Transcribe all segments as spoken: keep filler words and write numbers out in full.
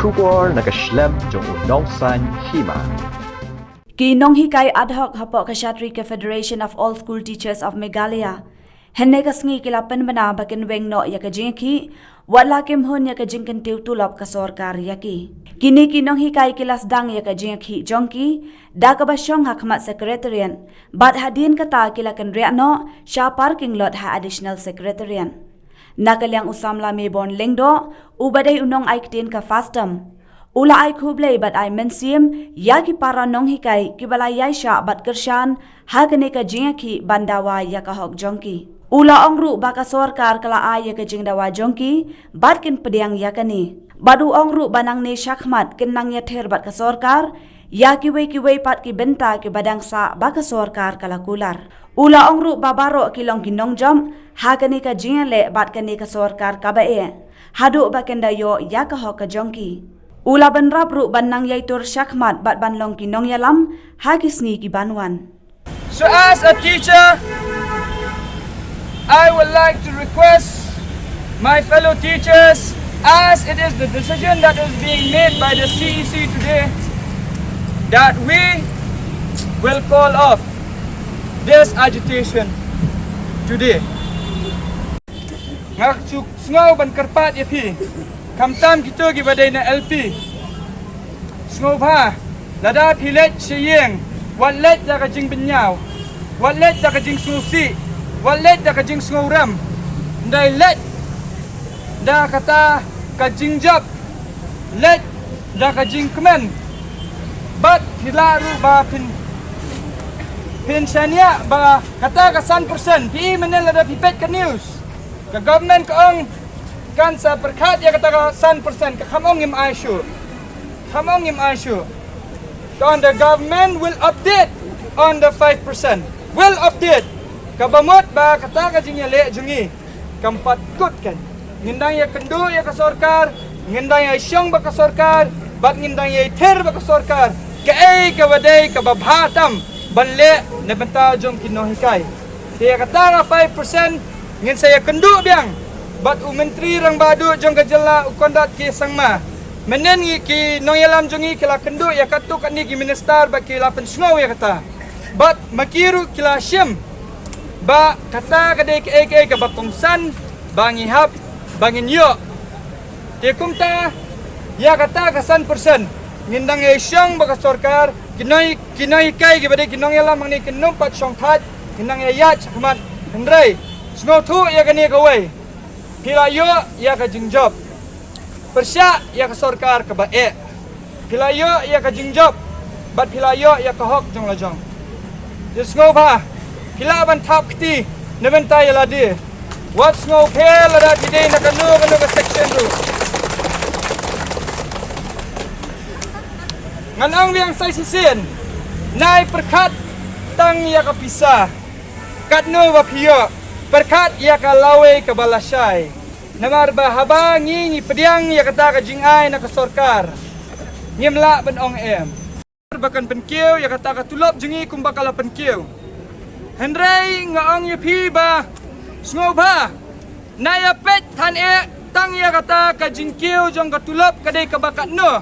Khubor na ka shlem jong u nongsaiñ hima. Ki nonghikai ad hoc hapoh ka Shatri ka Federation of All School Teachers of Meghalaya hynne ka sngi ki la pynbna ba kin weng noh ïa ka jingïakhih, wat la kim hun ïa ka jingkyntiew tulop ka sorkar ïa ki. Kine ki nonghikai ki la sdang ïa ka jingïakhih jong ki da kaba shong ha khmat Secretariat, bad hadien kata ki la kynriah noh sha parking lot ha Additional Secretariat. Na ka liang u samla Mayborn Lyngdoh, uba dei u nongai ktien ka FASTOM, u la ai khublei bad ai mynsiem ïa ki para nonghikai kiba la ïaishah bad kyrshan ha kane ka jingïakhih ban dawa ïa ka hok jong ki. U la ong ruh ba ka sorkar ka la ai ïa ka jingdawa jong ki bad kin pdiang ïa kane. Bad u ong ruh ba nangne shakhmat kin nang ïather bad ka sorkar ïa kiwei kiwei pat ki bynta kiba dang sah ba ka sorkar ka la kular. U la ong ruh ba baroh ki long ki nongjop ha kane ka jingïaleh bad kane ka sorkar kaba eh, haduh ba kin da ïoh ïa ka hok ka jong ki. U la bynrap ruh ban nang ïai tur shakhmat bad ban long ki nongïalam ha ki sngi ki ban wan. So as a teacher, I would like to request my fellow teachers, as it is the decision that is being made by the C E C today, that we will call off this agitation today. Nga shu sngew ban kyrpad ïa phi, khamtam kito kiba dei na L P. Sngewbha, lada phi leit sha ïing, wat leit da ka jingbynñiaw, wat leit da ka jingsngewsih, wat leit da ka jingsngewrem. Hynrei leit da kata ka jingjop, leit da ka jingkmen. Bad phi lah ruh ba phin, phin shaniah ba kata ka san percent, phi i mynne lada phi peit ka news, ka government ka ong kan sa pyrkhat ïa kata ka san percent, ka kham ong ngim ai shuh. Kham ong ngim ai shuh. Ka ong the government will update on the five percent. Will update. Kaba mut ba kata ka jingïaleh jong ngi kam pat kut kan. Ngin dang ïakynduh ïa ka sorkar, ngin dang ïashong bad ka sorkar, bad ngin dang ïaither bad ka sorkar kaei kaba dei kaba bha tam ban leh na bynta jong ki nonghikai. Te ïa kata ka five percent ngin sa ïakynduh biang bad u Myntri Rangbah Duh jong ka jylla, u Conrad K Sangma. Mynhynnin ngi, ki nongïalam jong ngi ki la kynduh ïa katto katne ki minister bad ki la pynsngew ïa kata. Bad ma ki ruh ki la shim ba kata ka dei kaei kaei kaba kongsan ba ngi hap ba ngin ïoh. Te kumta ïa kata ka san percent ngin dang ïashong bad ka sorkar, ki nonghi-, ki nonghikai kiba dei ki nongïalam hangne kin ym pat shongthait, kin nang ïaid shakhmat. Hynrei sngewthuh ïa kane kawei, phi la ïoh ïa ka jingjop. Pyrshah ïa ka sorkar kaba eh. Phi la ïoh ïa ka jingjop bad phi la ïoh ïa ka hok jong la jong. Te sngewbha, phi lah ban thap kti na bynta ïa lade. Wat sngew pher lada phi dei na kano kano ka section ruh. Ngan ong biang sa shisien, nai pyrkhat tang ïa ka pisa. Katno ba phi ïoh, pyrkhat ïa ka lawei kaba lashai. Namar ba haba ngi ngi pdiang ïa kata ka jingai na ka sorkar, ngim lah ban ong em. Ba kan pynkiew ïa kata ka tulop jong ngi kumba ka la pynkiew. Hynrei nga ong ïa phi ba sngewbha, nai ïa peit than eh tang ïa kata ka jingkiew jong ka tulop ka dei kaba katno.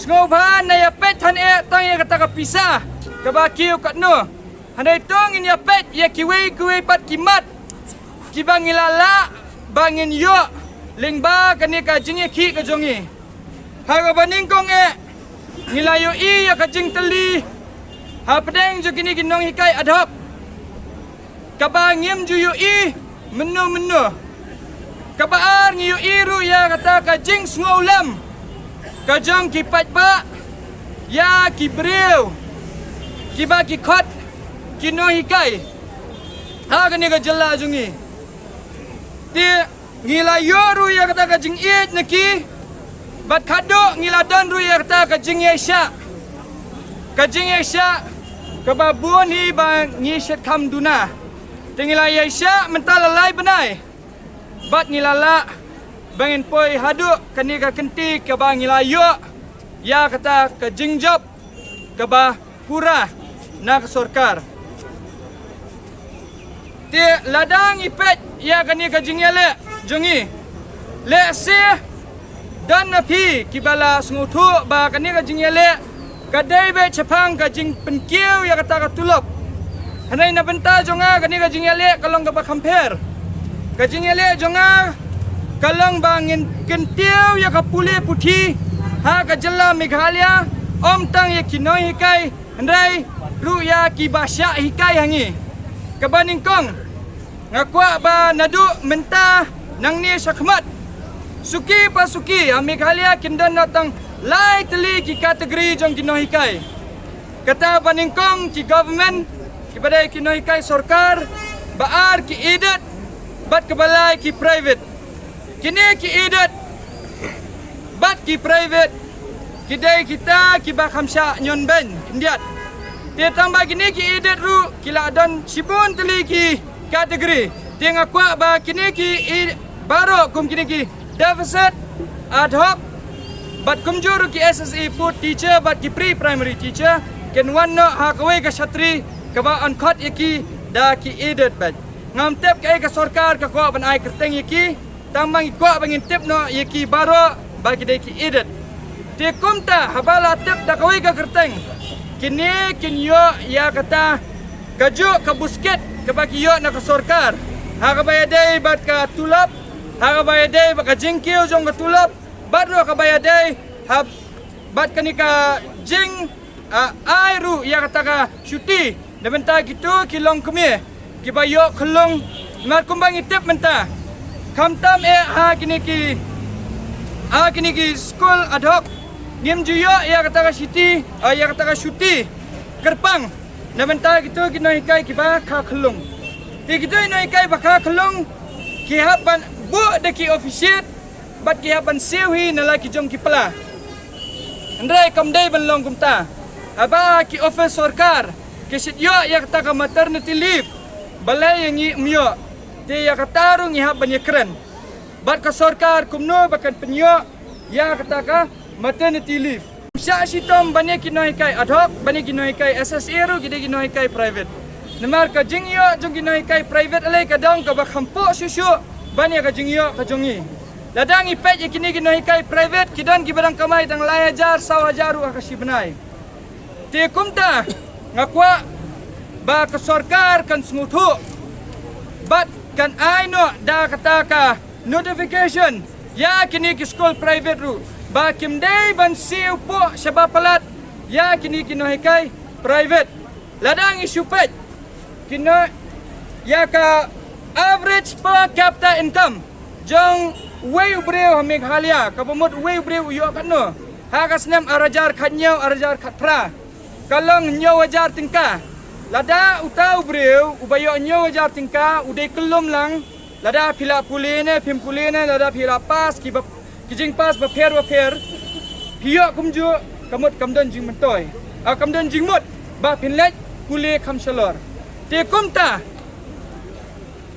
Sngewbha nai ïa peit than eh tang ïa kata ka pisa kaba kiew katno. Hynrei to ngin ïa peit ïa kiwei kiwei pat ki mat kiba ngi la lah ba ngin ïoh lyngba kane ka jingïakhih ka jong ngi. Ha kaba nyngkong eh, ngi la ïohi ïa ka jingtylli hapdeng jong kine ki nonghikai ad hoc kaba ngim ju ïohi mynno mynno. Kaba ar, ngi ïohi ruh ïa kata ka jingsngewlem ka jong ki paidbah ïa ki briew kiba ki khot ki nonghikai ha kane ka jylla jong ngi. Te ngi la ïoh ruh ïa kata ka jingïeit na ki, bad khatduh ngi la don ruh ïa kata ka jingïaishah, ka jingïaishah kaba bun hi ba ngi shait kham duna. Te ngi la ïaishah mynta la lai bnai, bad ngi la lah ba ngin poi haduh kane ka kynti kaba ngi la ïoh ïa kata ka jingjop kaba pura na ka sorkar. Te lada ngi peit ïa kane ka jingïaleh jong ngi, lehse don Na phi kiba la sngewthuh ba kane ka jingïaleh ka dei beit shaphang ka jingpynkiew ïa kata ka tulop. Hynrei na bynta jong nga kane ka jingïaleh ka long kaba kham pher. Ka jingïaleh jong nga ka long ba ngin kyntiew ïa ka pule puthi ha ka jylla Meghalaya, ym tang ïa ki nonghikai hynrei ruh ïa kiba shah hikai ha ngi. Kaba nyngkong, nga kwah ba naduh mynta nangne shakhmat, suki pa suki ha Meghalaya kin don noh tang lai tylli ki category jong ki nonghikai. Kata ba nyngkong ki government, kiba dei ki nonghikai sorkar, ba ar ki aided, bad kaba lai ki private. Kine ki aided bad ki private ki dei kita kiba kham shah ñion beiñ khyndiat. Te tang ba kine ki aided ruh ki la don shibun tylli ki category. Te nga kwah ba kine ki aid-, baroh kum kine ki deficit ad hoc bad kumjuh ruh ki S S A four teacher bad ki pre-primary teacher kin wan noh ha kawei ka shatri kaba yn khot ïa ki da ki aided bad. Ngam tip kaei ka sorkar ka kwah ban ai kyrteng ïa ki, tang ba ngi kwah ba ngin tip noh ïa ki baroh ba ki dei ki aided. Te kumta haba la tip da kawei ka kyrteng, kine kin ïoh ïa kata kajuh ka buskit kaba ki ïoh na ka sorkar, ha kaba ïadei bad ka tulop, ha kaba ïadei bad ka jingkiew jong ka tulop, bad ruh kaba ïadei ha bad kane ka jing, ah, ai ruh ïa kata ka shuti na bynta kito ki longkmie kiba ïoh khyllung. Namar kumba ngi tip mynta, khamtam eh ha kine ki, ha kine ki skul ad hoc ngim ju ïoh ïa kata ka shuti, ah, ïa kata ka shuti kyrpang na bynta kito ki nonghikai kiba kha khyllung. Te kito ki nonghikai ba kha khyllung ki hap ban buh da ki officiate bad ki hap ban siew hi na la ki jong ki pla. Hynrei kam dei ban long kumta. Haba ki office sorkar ki shait ïoh ïa kata ka maternity leave, balei ïa ngi ym ïoh? Te ïa kata ruh ngi hap ban ïakren bad ka sorkar kumno ba kan pynïoh ïa kata ka maternity leave. Shah shitom ban ïa ki nonghikai ad hoc, ban ïa ki nonghikai S S A ruh ki dei ki nonghikai private. Namar ka jingïoh jong ki nonghikai private alai ka dang kaba kham poh shuh shuh ban ïa ka jingïoh ka jong ngi. Lada ngi peit ïa kine ki nonghikai private ki don kiba dang kamai tang lai hajar saw hajar ruh ha ka shi bnai. Te kumta nga kwah ba ka sorkar kan sngewthuh bad kan ai noh da kata ka notification ïa kine ki skul private ruh ba kim dei ban siew poh shaba palat ïa kine ki nonghikai private. Lada ngi shu peit kine ïa ka average per capita income jong uwei u briew ha Meghalaya, kaba mut uwei u briew u ïoh katno ha ka snem ar hajar khathynñiew ar hajar khatphra, ka long hynñiew hajar tyngka. Lada uta u briew uba ïoh hynñiew hajar tyngka u dei kyllum lang, lada phi la pule ne phim pule ne, lada phi la pass kiba, ki jingpass bapher bapher, phi ïoh kumjuh, ka mut kam don jingmyntoi, ah, kam don jingmut ba phin leit pule kham shalor. Te kumta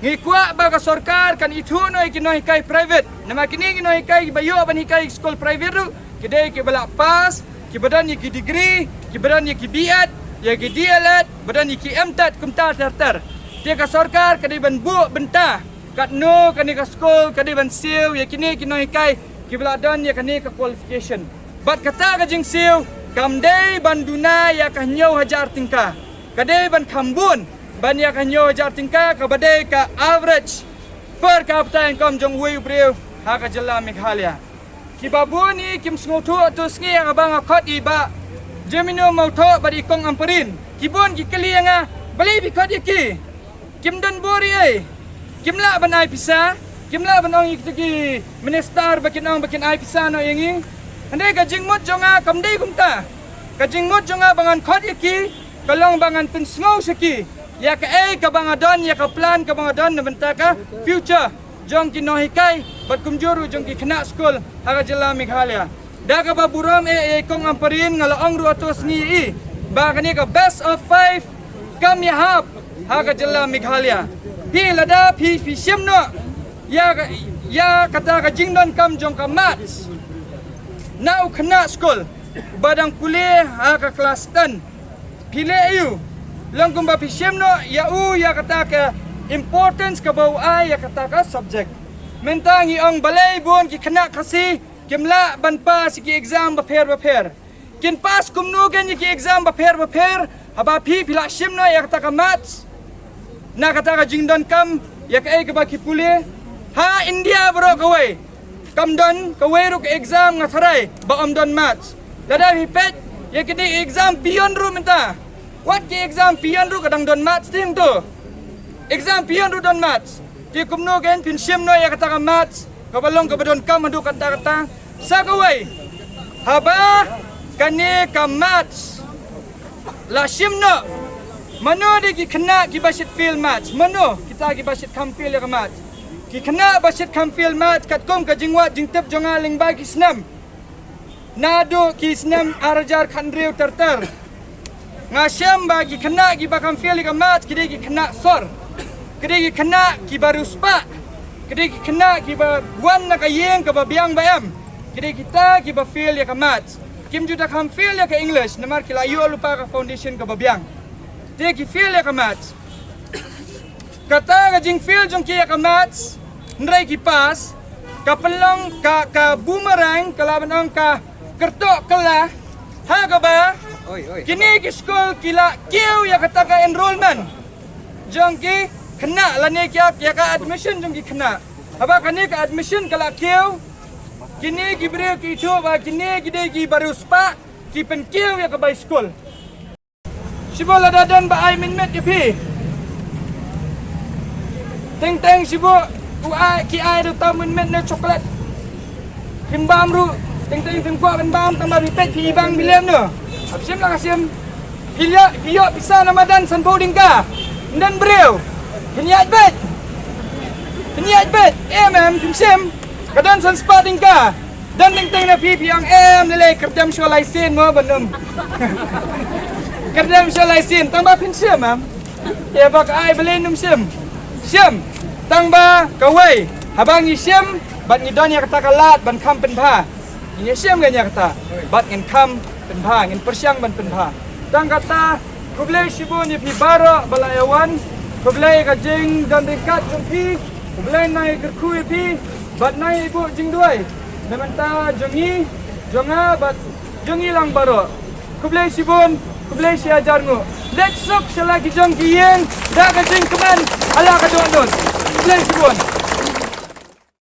ngi kwah ba ka sorkar kan ithuh noh ïa ki nonghikai private. Namar kine ki nonghikai kiba ïoh ban hikai skul private ruh ki dei kiba la pass, kiba don ïa ki degree, kiba don ïa ki B Ed, ïa ki D El Ed, ba don ïa ki M Ted kumta ter ter. Te ka sorkar ka dei ban buh bynta katno kane ka skul ka dei ban siew ïa kine ki nonghikai kiba la don ïa kane ka qualification. Bad kata ka jingsiew kam dei ban duna ïa ka hynñiew hajar tyngka, ka dei ban kham bun ban ïa ka hynñiew hajar tyngka kaba dei ka average per capita income jong uwei u briew ha ka jylla Meghalaya. Kiba bun hi kim sngewthuh, to sngi ïa kaba nga khot ïa i Bah Jemino Mawthoh bad i Kong Ampareen. Ki bun ki kylli ïa nga, balei phi khot ïa ki? Kim don bor ei ei. Kim lah ban ai pisa, kim lah ban ong ïa kito ki minister ba kin ong ba kin ai pisa noh ïa ngi. Hynrei ka jingmut jong nga kam dei kumta. Ka jingmut jong nga ba ngan khot ïa ki ka long ba ngan pynsngew sha ki ïa kaei kaba nga don, ïa ka plan kaba nga don na bynta ka future jong ki nonghikai bad kumjuh ruh jong ki khynnah skul ha ka jylla Meghalaya. Da kaba burom eh ïa i Kong Ampareen, nga la ong ruh ha to sngi ïa i ba kane ka best of five kam ïahap ha ka jylla Meghalaya. Phi lada phi, phi shim noh ïa ka, ïa kata ka jingdonkam jong ka maths na u khynnah skul ba dang pule ha ka klas ten, phi leh aïu? Long kumba phi shim noh ïa u ïa kata ka importance kaba u ai ïa kata ka subject. Mynta ngi ong balei bun ki khynnah Khasi Kim lah ban pass ïa ki exam bapher bapher. Kin pass kumno kein ïa ki exam bapher bapher haba phi phi la shim noh ïa kata ka maths na kata ka jingdonkam ïa kaei kaba ki pule. Ha India baroh kawei kam don kawei ruh ka exam nga tharai ba ym don maths. Lada phi peit ïa kine exam peon ruh mynta, wat ki exam peon ruh ka dang don maths te hangto. Exam peon ruh don maths. Te kumno kein phin shim noh ïa kata ka maths kaba long kaba donkam haduh katta katta. Sa kawei, haba kane ka maths la shim noh, mano de ki khynnah kiba shait fail maths? Mano kita kiba shait kham fail ïa ka maths? Ki khynnah ba shait kham fail maths, katkum ka jingwad jingtip jong nga lyngba ki snem, naduh ki snem ar hajar khathynriew ter ter, nga shem ba ki khynnah kiba kham fail ïa ka maths ki dei ki khynnah sor, ki dei ki khynnah kiba riewspah, ki dei ki khynnah kiba wan na ka ïing kaba biang ba em, ki dei kita kiba fail ïa ka maths. Kim ju da kham fail ïa ka English namar ki la ïoh lypa ka foundation kaba biang. Te ki fail ïa ka maths. Kata ka jingfail jong ki ïa ka maths, hynrei ki pass, ka pynlong ka, ka boomerang, ka lah ban ong ka kyrtoh kylla ha kaba kine ki skul ki la kiew ïa kata ka enrollment jong ki khynnah lane ki ïa, ïa ka admission jong ki khynnah. Haba kane ka admission ka la kiew, kine ki briew ki ithuh ba kine ki dei kiba riewspah, ki pynkiew ïa ka bai skul. Shibun lada don ba ai mynmiet ïa phi. Teng teng shibun u ai, ki ai da uta mynmiet ne chocolate. Phim bam ruh, teng teng phim kwah ban bam, tang ba phi peit phi bang bilem no. Hap shim la ka shim. Phi ïoh, phi ïoh pisa na madan sanphew tyngka. Ym don briew. Phin ïaid beit. Phin ïaid beit. Em em, phim shim. Ka don san spah tyngka. Don teng teng na phi, phi ong em lei lei, kyrdem shuwa lai sien mo ban ym. Kyrdem shuwa lai sien, tang ba phin shim em. Ïa ba ka ai balei ym shim. Shim. Tang ba kawei, haba ngi shim bad ngi don ïa kata ka lad ban kham pynbha, ngin ïa shim kein ïa kata bad ngin kham pynbha, ngin pyrshang ban pynbha. Tang kata, khublei shibun ïa phi baroh ba la ïa wan. Khublei ka jingdon ryngkat jong phi. Khublei na i kyrkhu ïa phi bad na i buh jingduwai na bynta jong ngi, jong nga bad jong ngi lang baroh. Khublei shibun, khublei shi hajar nguh. Leit suk sha la ki jong ki ïing da ka jingkmen ha la ka dohnud. Khublei shibun.